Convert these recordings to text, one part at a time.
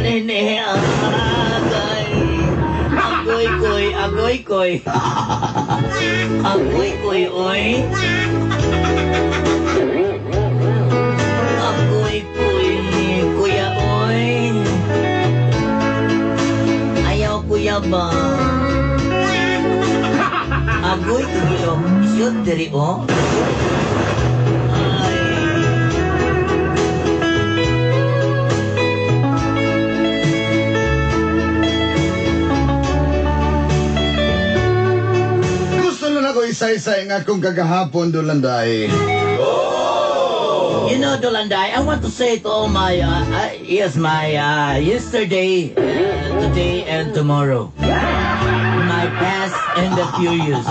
Tanini, agay. Agoy koy, agoy koy. Agoy koy, oy. Agoy koy, kuya, oy. Ayaw, kuya ba? Agoy kagilok. Isot diri, oh. Ay. Gusto na ako isa-isa nga akong kagahapon, Dolanday. You know, Dolanday, I want to say to all my, yes, my yesterday, today, and tomorrow. My past and the furious.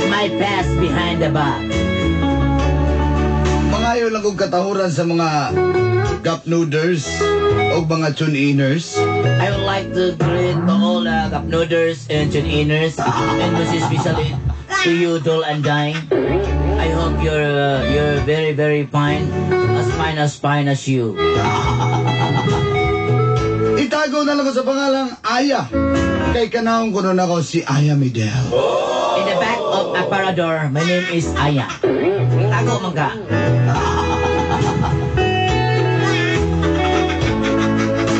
My past behind the back. Mangayo lang kong katahuran sa mga gap nooders o mga tune-inners. I would like to greet to all the kapnoders and tune-inners, and most especially to you, Dol and Dying. I hope you're very, very fine, as fine as fine as you. Itago na lang ko sa pangalang Aya. Kay kanahong ko nun ako si Aya Midel. In the back of Aparador, my name is Aya. Tago man ka.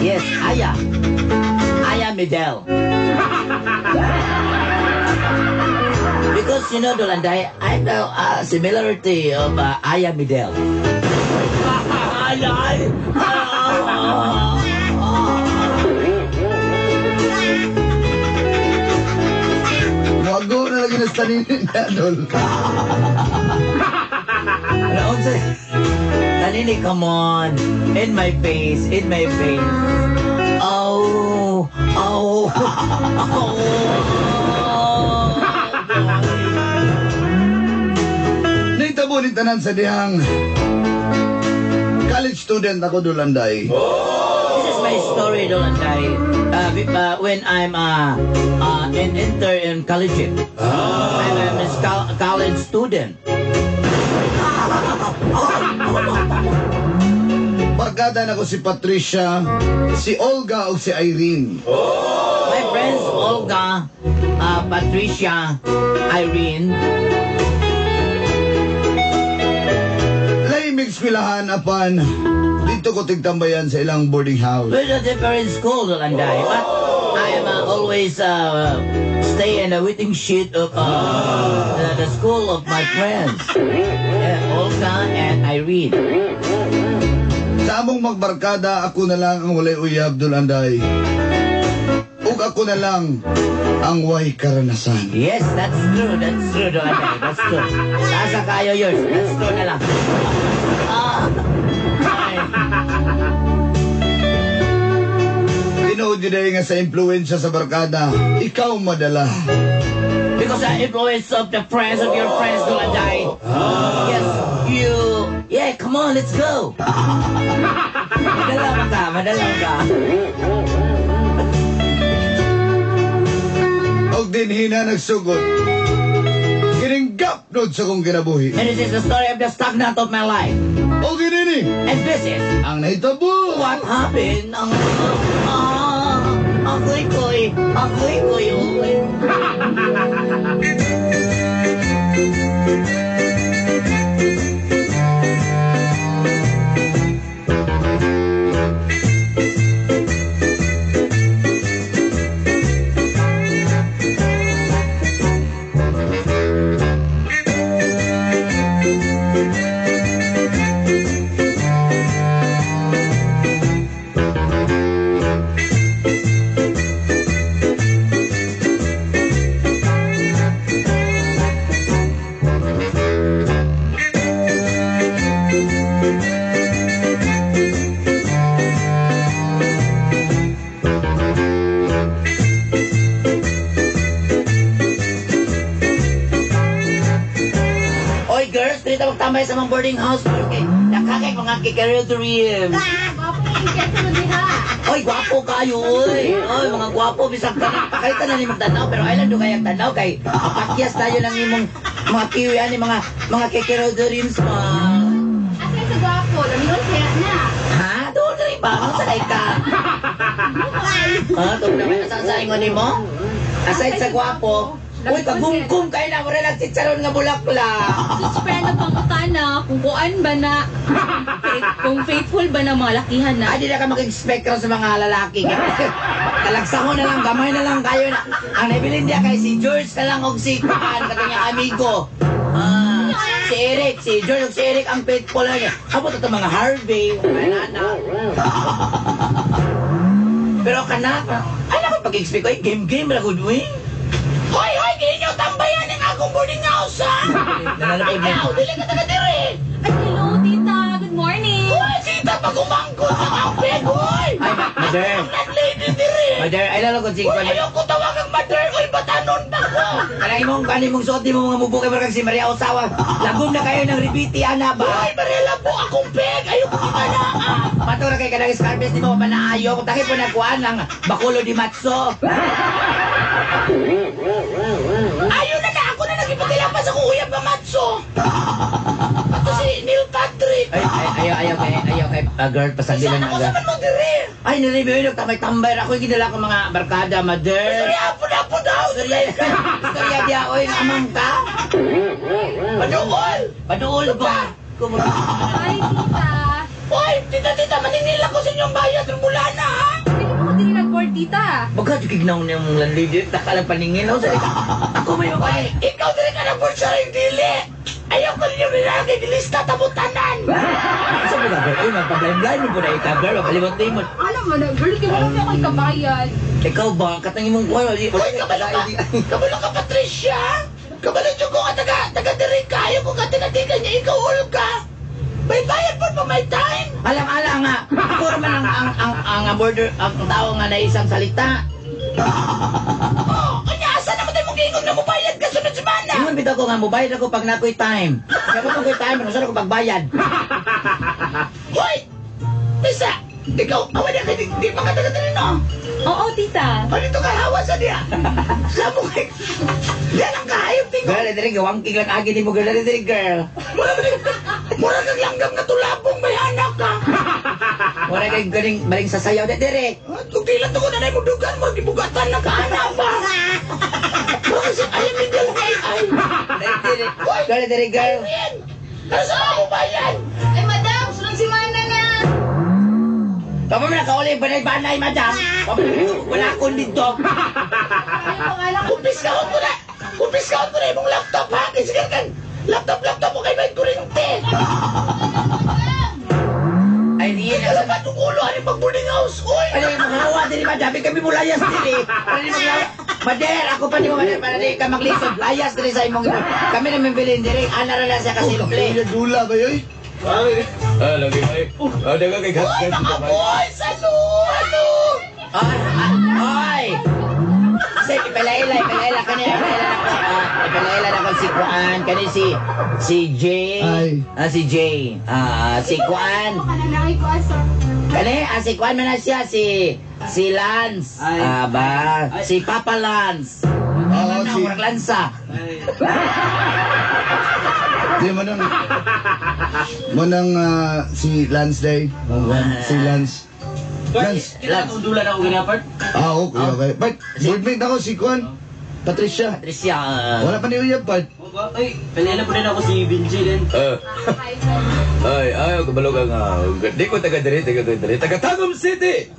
Yes, Aya. Aya Midel. Because you know, Dolanday, I know a similarity of Aya Midel. Ay, ay, Wago na lagi na sa taninin na, Dol. Ano, unsa? Tanini, come on. In my face, in my face. Oh, oh, oh. Naitabo ni tanan sa dihang college student ako, Dolanday. This is my story, Dolanday. When I'm in enter in college. I'm a college student. Barkada na ko si Patricia, si Olga o si Irene. My friends Olga, Patricia, Irene. Laimig eskwelahan apan dito ko tigtambayan sa ilang boarding house. We're a different school, Dolanday, but I am always stay in the waiting sheet of the school of my friends, Olga and Irene. Sa among magbarkada, ako na lang ang walay uyab, Dolanday. Ug ako na lang ang way karanasan. Yes, that's true. That's true, Dolanday. That's true. Nasa kayo yours. That's true na lang. Ay. Tinuod yun nga sa impluwensya sa barkada, ikaw madala. Because the influence of the friends of your friends, Dolanday. Yes, you... Yeah, come on, let's go. Madala ka, madala ka. Og din hina nagsugod. Kininggap nun sa kong kinabuhi. And this is the story of the stagnant of my life. Og ginini. And this is... Ang nahitabo. What happened? Ang... Agoy koy. Agoy koy. Oy. Tambay sa mga boarding house porque nakakay mga kikaril dream. Gwapo yung kesa mo diha. Oy, gwapo kayo, oy. Oy, mga gwapo bisag tanan pakita na ni magtanaw pero ay lang do kayang tanaw kay pakyas tayo ng imong mga kiwi ani mga kikaril dreams ma. Asa sa gwapo, lamion kaya na. pa. Ano sa ka? Ha? Tugnaw sa sa ingon nimo? Aside sa gwapo, uy, kagumkum kayo na, wala lang chicharon nga bulaklak. Sus, friend, ang pangutana, kung kuan ba na, kung faithful ba na mga lakihan na. Ay, di na ka mag-expect sa mga lalaki. Talagsahon na lang, gamay na lang kayo na. Ang nabilin niya kay si George na lang og si Kuan, katong amigo. Ah, si Eric, si George ug si Eric ang faithful na niya. Amo to mga Harvey, mga anak. Pero kana, ay nako pag-expect ko, ay game-game ra gud uy. Hoy, hoy, kini tambayan ang akong boarding house, ha? Nananapod niya. Ikaw, dili ka taga dire. Ay, hello, tita. Good morning. Hoy, sita pag umangkot sa kampeg, hoy. Ay, mother. Landlady dire. Mother, ay lalo kung si Hoy, Kuan. ayoko tawagang mother, hoy, batanon pa ko. Kanang imong kanin mong suot nimo mga mubo kay barkag si Maria Osawa. Lagom na kayo ng ribiti ana ba? Hoy, Mariela po akong peg, ayoko kita na. Pato ra kay kanang scarface nimo panaayo kung taki po nagkuan ang bakulo di matso. Ayaw na na ako na nagipatilapas sa uyab nga matso. Ato si Neil Patrick. Ay, ay ayaw ayaw kay ayaw kay girl pasagdi Saan lang ako aga. sa man mo dire? Ay nireview nag tambay tambay ra ako yung gidala ko mga barkada mother. Sorry, apo daw. Istorya istorya diya oy amang ka. Paduol. Paduol ba? Hi, tita. Hoy, tita, tita, maninila ko sa inyong bayad. Mula na, ha? Pwede mo ko din nag-board, tita. Baga jud na mong landlady taka lang paningin oh sa ako may Hoy, mga ikaw dire ka na board sa rin dili. Ayaw ko ninyo nilalagay gilista tabutanan. Sa mga girl, uy, magpa-blind-blind mo po na ikaw, girl, makalimot-limot. Alam mo na, girl, kaya wala mo ako'y kabayan. Ikaw ba, katang imong kuwan, Hoy, kabalo ka. Kabalo ka, Patricia. Kabalo dyan ko ka taga, taga dire ka. Ayaw ko ka taga niya. Ikaw, Olga. May bayad po pa may time. Alang-alang nga, ako naman ang border, ang tao nga na isang salita. Oh, kanya asa naman tayo mong giingon na mubayad ka sunod semana. Ingon bitaw ko nga, mubayad ako pag nakoy time. Kaya mo ko'y time, ano ko pagbayad. Hoy! Tisa, ikaw, awan niya kay di pa ka taga dire, no? Oo, tita. O dito ka hawa sa diya. Sa mo kay. Yan ang kahayop tingo. Girl, diri gawangking lang agi nimo girl, diri girl. Mura ba mura kang langgam nga tulabong may anak ka. Wala kay galing baling sasayaw di diri. Kung di lang to ko na mo dugan mo gibugatan na ka anak ba. Mura kasi ay middle kay ay. Diri, girl, diri girl. Ano sa ako ba yan? Ay, madam, sunod si mana na. Kamo na kauli banay-banay, madam. Wala akong dito. Kumpiskahon ko na. Kumpiskahon ko na imong laptop ha. Kasi kan laptop laptop mo kay may kurente. Ay, di Kaya ba itong ulo ani pag boarding house? Uy! Ano yung mga diri madam, kami mo layas diri. Ano yung mga Mader, ako pa ni mo mader para di ka maglisod. Layas diri sa imong kami na mimbilin diri. Ana ra na siya ka simple. Kuya dula ba yoy? Ah, lagi ay. Ah, daga kay gat Uy, mga boy! Salo! Ano? Ay, ay. Kasi ipalaila, ipalaila kani, ipalaila na ko. Ah, ipalaila na ko si Kuan, kani si si Jay. Ay. Ah, si Jay. Ah, si Kuan. Kananay ko, asa. Kani, ah, si Kuan man na siya si si Lance. Ay. Ah, ba? Si Papa Lance. Oo, Ano, si murag lansa. Di mo nang si Lance Day. Si Lance. Lance. Kita na dula na ako ginapart. Ah, okay, okay. But, boardmate ako si Kuan. Patricia. Patricia. Wala pa ni Uyab, part. Ay, palala po rin ako si Benji din. Ay, ay, kabalo ka nga. Di ko taga diri, taga diri, taga Tagum City.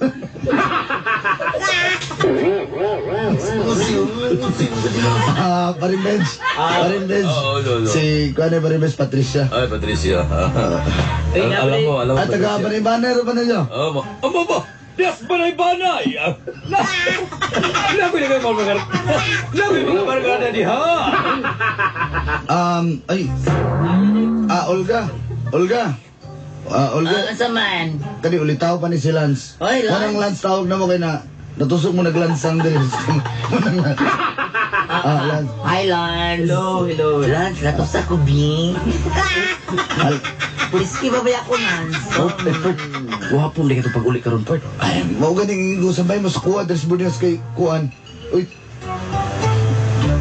Ah, Parimbens. Parimbens. Oo, oo, oo. Si Kuan ay Parimbens Patricia. Ay, Patricia. Ay, Alam mo, alam mo. Ah, taga Patricia. Paribanner ba ninyo? Oh, mo. Amo ba? Dias banay-banay. Na. Labi na kayo mga Labi mga barkada diha. Ay. Ah, Olga. Olga. Ah, Olga. Ah, unsa man? Kani ulitaw pa ni si Lance. Oy, Lance. Manang Lance tawag na mo kay na natusok mo naglansang diri. Manang Lance. Ah, Lance. Hi, Lance. Hello, hello. Lance, latos ako, Bing. Al Puliski ba ba ako, Lance? Oh, eh, Pert. Wapo na ito pag-uli karon, Pert. Ay, mao ganing sabay mo sa kuha diri sa boarding house kay kuan. Uy.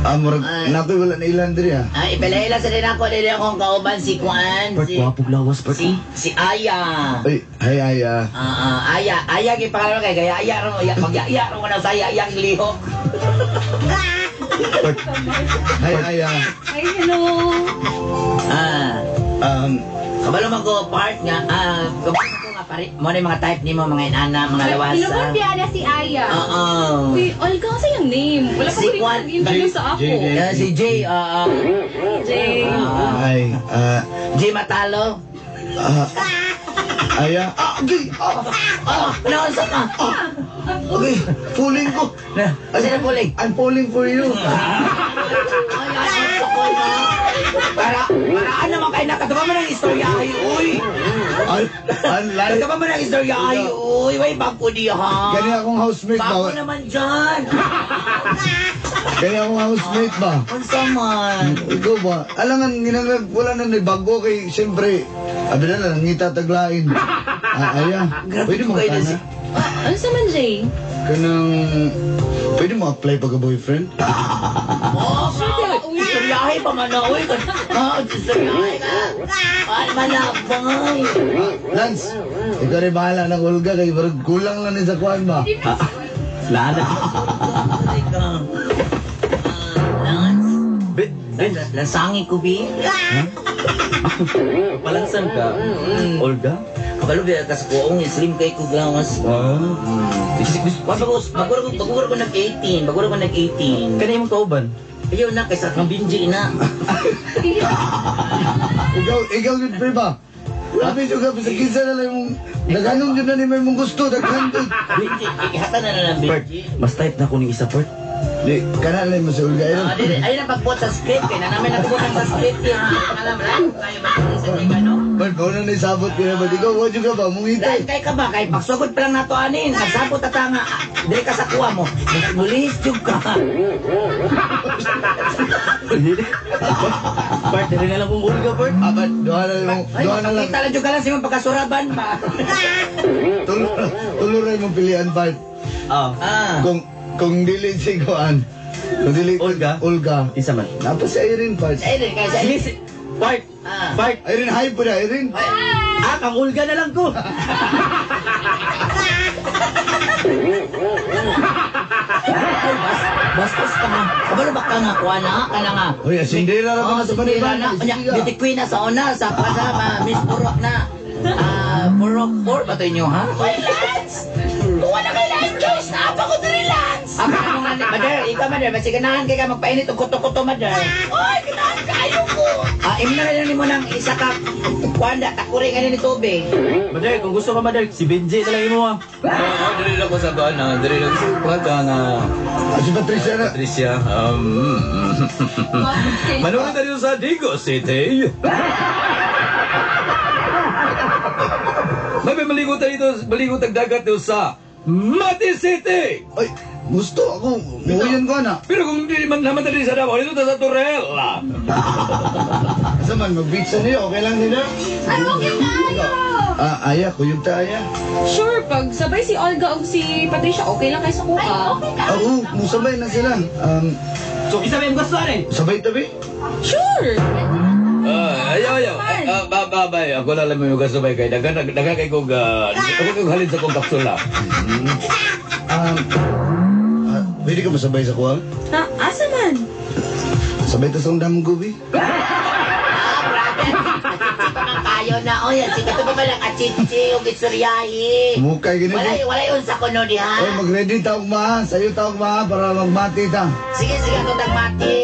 Ah, murag, Ay. nakoy wala na ilan diri ah. Ah, ipalaila sa din ako dili akong kauban si Kuan, Part, si gwapo lawas, part. si si Aya. Ay, hi Aya. Ah, ah, Aya, Aya kay pangalan kay gaya Aya ro, ya magyaya ro na sa Aya iyang lihok. Part, Hi Aya. Ay, hello. Ah, kabalo man ko part nga ah, kabalo man ko nga pare, mo na yung mga type nimo mga inana, mga lawasa. Hinugon biya na si Aya. Oo. Uy, Olga, kasi yung name. Wala pa Si ko rin Juan- nag-introduce sa ako. J. Ah, si Jay, ah, ah, Jay. ah, Hi. Ah, Jay Matalo. ah, Aya. Ah, okay. Ah, Ah, naunsa ka? okay. Fooling ko. Na, kasi na puling. I'm falling for you. Ay, ay, ay, ko na. Para, paraan naman kayo nakataba mo ng istorya ay, uy. Ay, ang layo. Nakataba mo ng istorya ay, uy. Way, bago di ha. Gani akong housemate ba? Bago naman dyan. Gani akong housemate ba? Unsa man. Ikaw ba? Alangan, ginangag, wala na bago kay, siyempre, abi na lang, nangita taglain. Ah, Aya. Grabe Pwede mo kayo ka na na? si- Ah, ano sa man, Jay? Kanang, pwede mo apply pagka boyfriend? Oh, Uy. istoryahe pa man na, uy. Ah, istoryahe ka. Ay, malabay. Lance, ikaw rin bahala ng Olga kay barag kulang lang ni sa kuan ba? Lala. Teka. Ah, Lance. Ben, Lansangi ko, bi. palangsan ka. Olga? Kabalo biya kas ko ang slim kay ko gawas. Ah. Bago bago bago ko nag-18, bago ko nag-18. Kanay imong kauban? Ayaw na kaysa kang binji na. Ikaw, ikaw yun pre ba? Sabi siya ka, sa kinsa na lang yung, naghanong yun na ni may mong gusto, daghan doon. Binji, ihata na lang Part, binji. mas type na ko ning isa, part. Di, kana lang mo si Olga yun. Ah, dili, ayun ang pagbuot sa script eh. Na namin nagbuot sa script eh. Ha? Alam lang, kayo ba sa tingin ano? Bert, mauna na isabot ka na ba? Ikaw, wala ka ba? Mungitay. Dahil kay ka ba? Kay pagsugod pa lang nato anin. Nagsabot ta nga. Dili ka sa kuha mo. Mulis jud ka. Part, dali na lang kong Olga, part. Ah, but, duha na lang, Ay, duha na lang. makita lang jud ka lang sa imong pagkasuraban ba. Tulo rin mong pilian, Bart. Ah, Ah. Kung dili si Kuan, kung dili Olga? Olga. isa man. Napos si Irene, Bart. Ay, dili kay sa Sige, part, Ah. part. Irene, hi po na, Irene. Ah, kang Olga na lang ko. Ay, bastos ka nga. Kabalo ba ka nga kuha na? Ka na nga. Uy, Cinderella ra Oh, ka sa Cinderella Banayban. na. Unya, beauty queen na sa una. Sa kuha sa Miss Purok na. Ah, Purok 4 ba ito inyo, ha? Uy, Lance! Kung wala kay Lance Joyce, naapa ko diri, Lance! Ako na mong nani, Mother, ikaw, Mother, masiganahan kay ka magpainit og kuto-kuto, Mother. Uy, ganahan kayo ko! Ah, imna na lang nimo ng isa ka kuanda, takuri ka ni tubig. Mother, kung gusto ka, mother, si Benji na lang imo ah. Ah, dili lang ko sa kuan, ah, dili lang sa kuan ka nga Ah, si Patricia na. Patricia. Manood tayo sa Digo City. May maligo tayo dito, maligo tag dagat dito sa Mati City. Ay, gusto ako. Muuyan ko na. Pero kung hindi man naman tayo sa Davao, dito ta sa Torella. Asa man, mag-beach na niyo. Okay lang nila. Ay, okay kayo! Ah, Aya, kuyog ta, Aya. Sure, pag sabay si Olga o si Patricia, okay lang kayo sa kuha. Ay, okay ka. Ah, oo, musabay na sila. So, isa ba yung gusto rin? Sabay tabi? Sure! Ah, ayaw, ayaw. Ah, ba, ba, ba, ako na lang yung kasabay kay dagan dagan kay kog ako kog halin sa kong kapsula. Ah, pwede ka masabay sa kuha? Ha? Asa man? Sabay ta sa undang gubi. Ah, grabe. Achichi pa man kayo na. Oy, sige ito pa man lang achichi ug istoryahi. Mukay gini. Walay, walay unsa ko no diha. Oy, mag-ready ta og maha. Sayo ta og maha para magmati ta. Sige, sige, ako tagmati.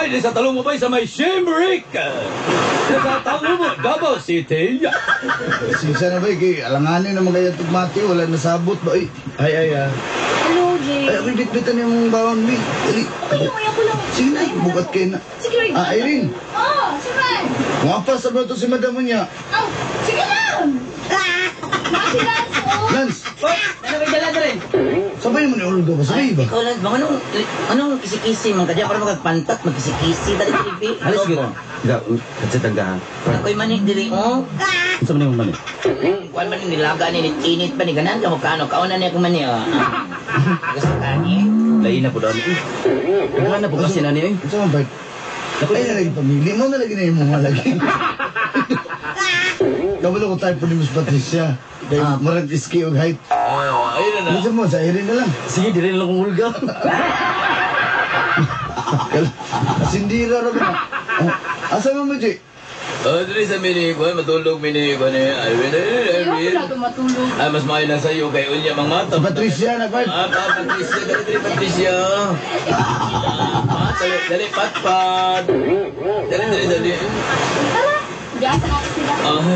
Bay, di sa talong mo bay sa may Shimrick. Sa Talomo, Davao City. Sisa na ba, kay alanganin na mga tugmati, wala nasabot ba? Ay, ay, ay, ah. Hello, Jay. Ay, ako'y bitbitan yung bawang mi. Dali. Okay lang, ayaw ko lang. Sige na, Ayaw mo bukat lang. kayo na. Sige, Ray. Ah, Irene. Oh, sige. Nga sa ba to si madam mo niya? Oh, sige lang. Masi Lance, oh. Lance, Ano may dala dere? sabay mo ni Olga ba? Sabay ba? Ikaw lang, bang anong kisi-kisi man kadya para magpantat, magkisi-kisi dali TV. Alis sige. Ga, katsit ang gahan. Ako'y manik diri oh. Unsa man imong mani? Kuan man nilaga ni init pa ni ganan ka mo kaano kauna niya akong mani oh. Gusto ka ni? Lain na po daw ni. Daghan na po kasi na ni oy. Unsa man ba? Ay, nalagi pamili mo, nalagi na yung mga lagi. Kabalo ko tayo po ni Miss Patricia. Kay murag iski og height. Ah, ayun na na. Minsan mo, sa Irene na lang. Sige, dire na lang kong Olga. Asindira ra ba? Ah, asa man mo, Jay? Oh, diri sa mini ko, matulog mini ko ni. Irene, Ayaw ko Irene. lang matulog. Ay, mas maayo lang sa iyo kay unya mang mata. Si Patricia na, Bart. Ah, pa, Patricia, dali dali Patricia. Ah, dali, dali, pat, pat. Dali, dali, dali. Tara. Diyan sa ako sila.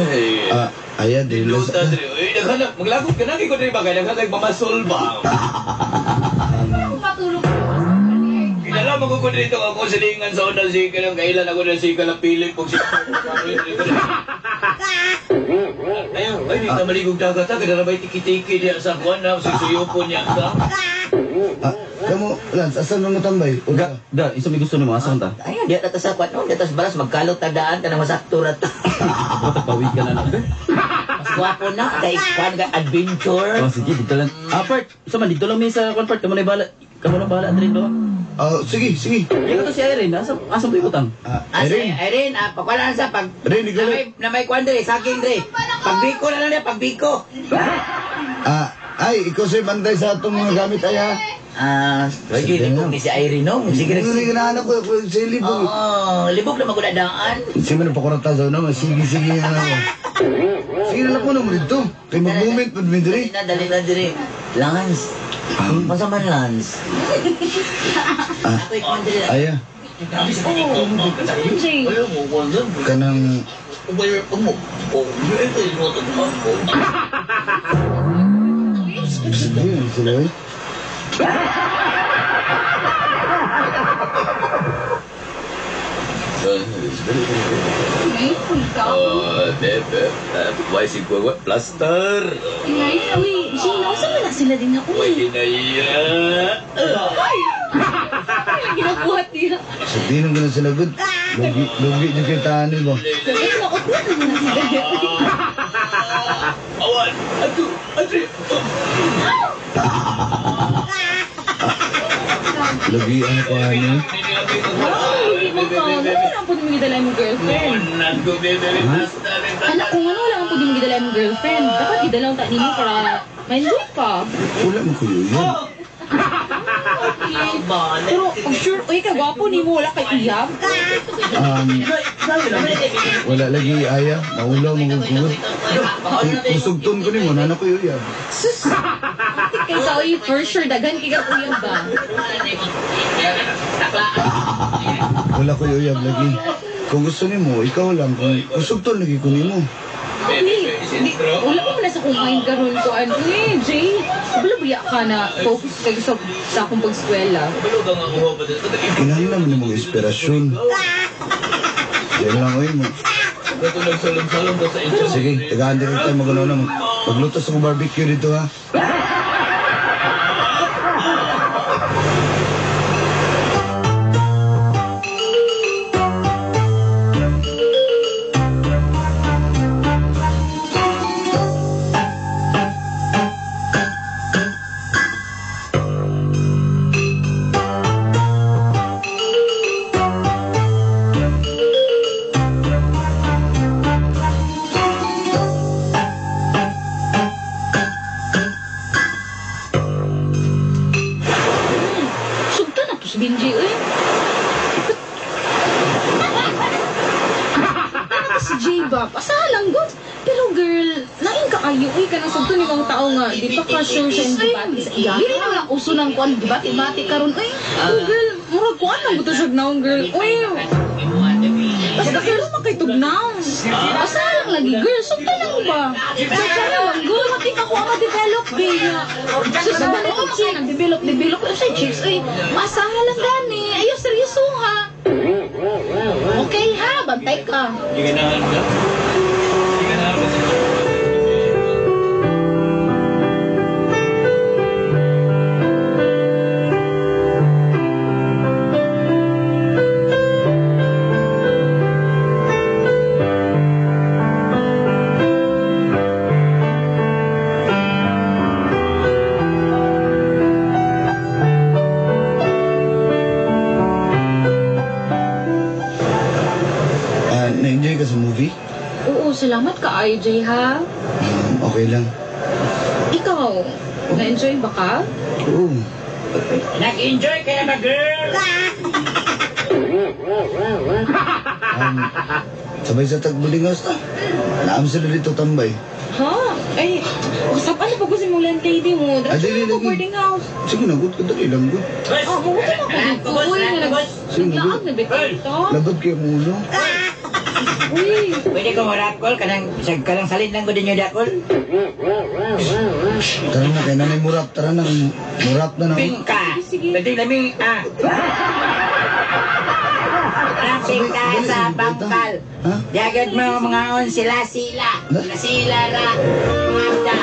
Ay. Ah, ayan, dili lang Luta sa... diri. Uy, daghan na. Maglakot ka na kay ko diri ba kay daghan kay mamasol ba. Ayaw ko matulog. Kinala mo ko dito ako silingan sa unang sikal ang kailan ako ng sikal ang Philip ug si Ayun, ay, di ka maligog dagat ha, kada rabay tiki-tiki diya sa kuwan na, susuyupon niya ka. Ah, kamo, Lance, asa man mo tambay? Ga, Olga. da, isa may gusto nimo asa ta? Ayun, diya ta sa kuan no, diya ta sa balas magkalot ta daan kanang masakto ra ta. Patagpawid ka na na. Mas gwapo na kay kuan ka adventure. Oh, sige, dito lang. Ah, part. Sa man dito lang mi sa kwan part. Kamo na bahala. Kamo na bahala diri ba? Ah, sige, sige. Iya to si Irene, asa asa mo ibutang? Ah, Ah, si Irene. Irene, ah, pagwalaan sa pag Irene, ikaw na may, na may kuan diri, saging diri. Pagbiko na lang niya, pagbiko. Ah, ay, ikaw sa'y bantay sa atong mga gamit ay ha. Ah, lagi libog ni si Irene no. Sige Sige, sige. na anak ko, ako sa libog. Oo, libog na maguladaan. Sige man, pakurata sa una, sige, sige na lang ako. Sige na lang po naman dito. Kay mag-moment, pag may diri. Dali na, dali na diri. Lance. Masa man Lance? Ako'y kuan diri. Ay, ah, Oh, Jay. kanang... Ayun, sila eh. Grateful ka. Oh, bebe, why si Gwawa? Plaster. Uy, Jay, nausa man na sila din ako Why eh. hinaya? Ay, ginabuhat niya. Sabihin ko na sila, good. Lugi, lugi niyo kay Tani ba? Ay, naku, na sila. Awan, atu, atri. Lugi, ano ko ano? Ay, hindi mo ka. Ano wala po mo gidala imong girlfriend? Anak, kung ano wala po mo gidala imong girlfriend, dapat gidala ang ta nimo para ma-enjoy ka. Wala mo kuyo yun. Okay. Pero, oh, sure, uy, kagwapo nimo, wala kay iyab. Wala lagi aya, maulaw magugugod. Kusugton ko nimo, nana ko yun. Sus! Ate kay ka, uy, for sure, daghan kay ka uyab ba? Wala ko uyab lagi. Kung gusto nimo, ikaw lang. Kung kusugton lagi ko nimo. Uy, di, wala ko na sa kung mind karon ko ano eh, Jay. Wala buya ka na focus kayo sa akong pag-eskwela. Kinahanglan mo nimong inspirasyon. Yan lang oy mo. Sige, tagaan din tayo magano na. Magluto sa barbecue dito ha. Sugta na to si Benji, uy. Sugta na to si Jay ba? Asahan lang, good. Pero girl, lain ka kayo, uy, kanang sugto ni mga tao nga, di pa ka sure sa imong gibati sa iya. Dili naman ang uso ng kuan gibati-bati karon uy. Oh, girl, Murag kuan lang buto siya naong girl. Uy, basta kayo man kay tugnaw. Asa lang lagi girl, sugta lang ba? Sugta lang girl, mati ka ko ang ma-develop ba. So sa ganito siya nag-develop, develop sa chicks ay masaha lang gani. Ayo seryoso ha. Okay ha, bantay ka. Giganahan ka? Giganahan ka sa Na-enjoy ka sa movie? Oo, salamat ka, IJ, ha? Okay lang. Ikaw, na-enjoy ba ka? Oo. Nag-enjoy ka na ba, girl? Sabay sa tagbuling house ta. Naam sila dito tambay. Ha? Ay, usapan na pag gusto mong landlady mo. Ah, Diretso dili, na ko lagi. boarding house. Sige na, good ka dali lang, good. Ah, magutom ako dito. Uy, Sige, naglaag na bitaw ito. Labad kayo ang ulo. Uy, Pwede ko marap, Kol. Kanang, kanang salin lang ko din yung dakol. Tara na, kay nanay murap. Tara na, murap na na. Bingka. Sige, sige. Pwede laming, ah. Traffic ka sa bangkal. Ha? Jagad mo mga on sila sila. Ha? Sila ra. Mga abda.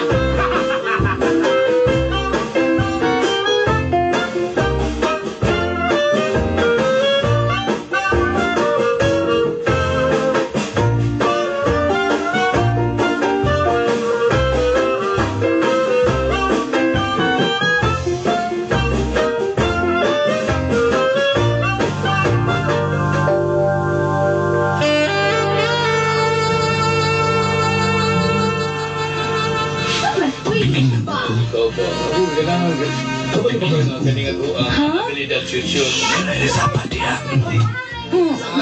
Ikaw ba? Oo, ganahan ka. Ako ba ka kaninga ko ang abilidad shoot-shoot?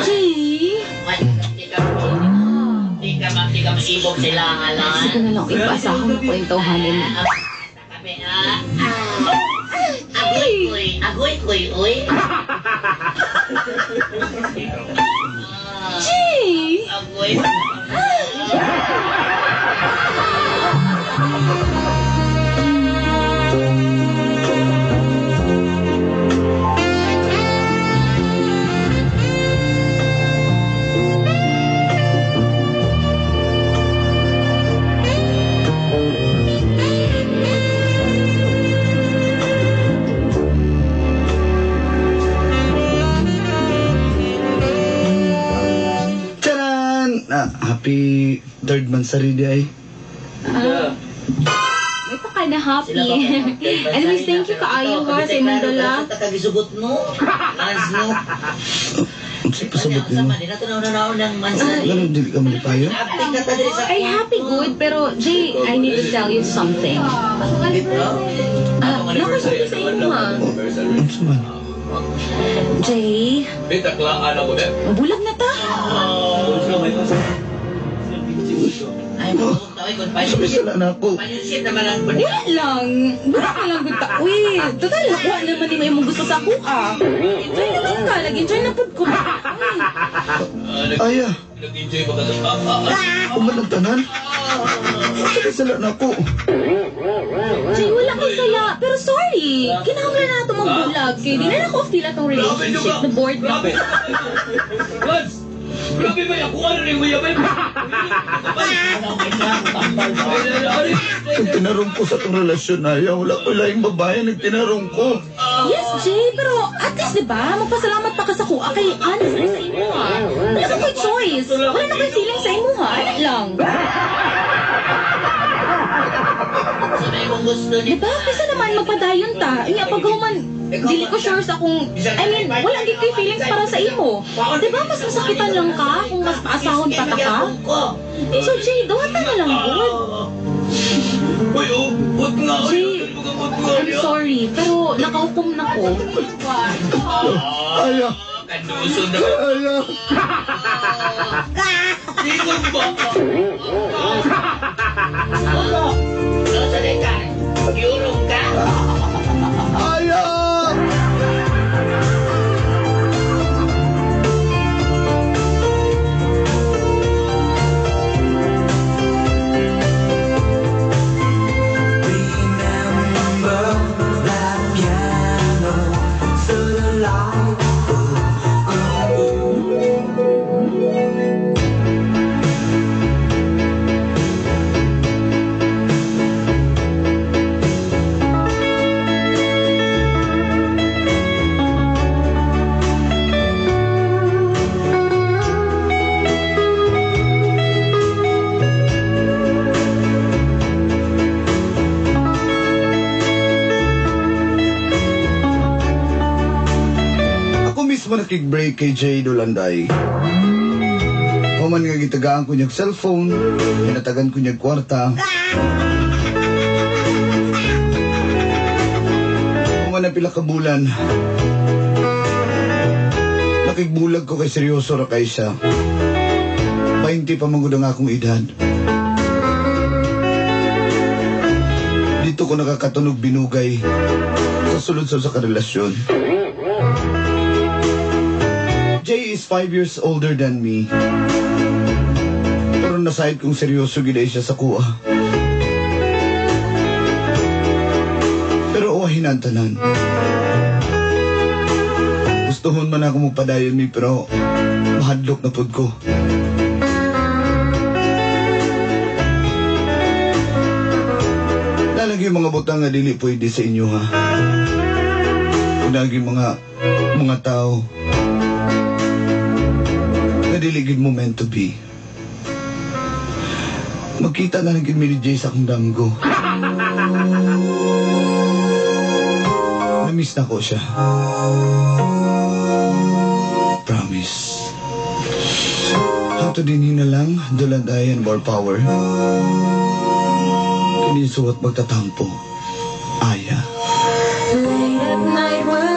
Jay. Di ka ma, di ka maibog sila nga lang. Sige na lang, ipaasahan mo ko yung tawhanin. Agoy, uy. Agoy, uy, uy. Jay! Agoy. Charan! Ah, happy third month sa rin ay. May pa ka na happy. Anyways, thank you kaayo ha sa imong dala. Kagisugot no. Mans no. Unsa pasabot nimo? Sama din nato na ng mansari. Ganun dili ka malipayo? Abtik ka ta diri sa Ay, happy good, pero Jay, I need to tell you something. Ah, nakusunod sa imo ha. Unsa man? Jay, Bitaklaan ako eh. bulag na ta. Ay, mo tawag kon pa. Sabi sila na ako. Panyusit naman ang Wala lang. Bulag na lang gud ta. Uy, total, nakuha naman ni mo imong gusto sa ako ah. Enjoy naman ka. Nag-enjoy na pud ko. Uy, Aya, Nag-enjoy ba ka sa... kuman ang tanan. Sabi sila na ako. Jay, wala kay sala. Pero sorry, kinahanglan na ito magbulag. Kaya di na ako feel atong relationship. Na bored na Grabe! ko. Lods! Grabe ba? Ako ano rin mo yabay? Nagtinarong ko sa itong relasyon na ayaw. Wala ko laing babae, nagtinarong ko. Yes, Jay, pero at least, di ba, magpasalamat pa ka sa kuha kay honest na sa imo, ha? Wala ka ko'y choice. Wala na ko'y feeling sa imo, ha? Ano lang? Sabay kong gusto ni Di ba? Kasi naman, magpadayon ta. Iya, pag human, dili ko sure sa kung, I mean, wala gid kay feelings para sa imo. Di ba, mas masakitan lang ka kung mas paasahon pa ta ka? So, Jay, duwatan na lang, good. Uy, oh! Ut nga! Uy, Jay, I'm sorry, pero nakahukom na ko. Aya, Kanuso na! aya. Tingog ba? Ano ka? Yurong ka? Aya! Nakig-break kay Jay, Dol Anday. Human nga gitagaan ko niyang cellphone, ginatagan ko niyang kwarta. Human na pila ka bulan, nakigbulag ko kay seryoso ra kay siya. 20 pa man gud ang akong edad. Dito ko nakakatunog binugay sa sulod sa karelasyon. Jay is 5 years older than me. Pero nasayod kong seryoso gid ay siya sa kuha. Pero uwahin ang tanan. Gustuhon man ako magpadayon mi, pero mahadlok na pud ko. Lalagi yung mga butang nga dili pwede sa inyo, ha. Lagi mga tao nga dili gid mo meant to be. Magkita na lang gid mi ni Jay sa akong damgo. Na-miss na ko siya. Promise. Hangtod dinhi na lang, Dol Anday and more power. Kini suwat magtatampo. Aya. Late at night.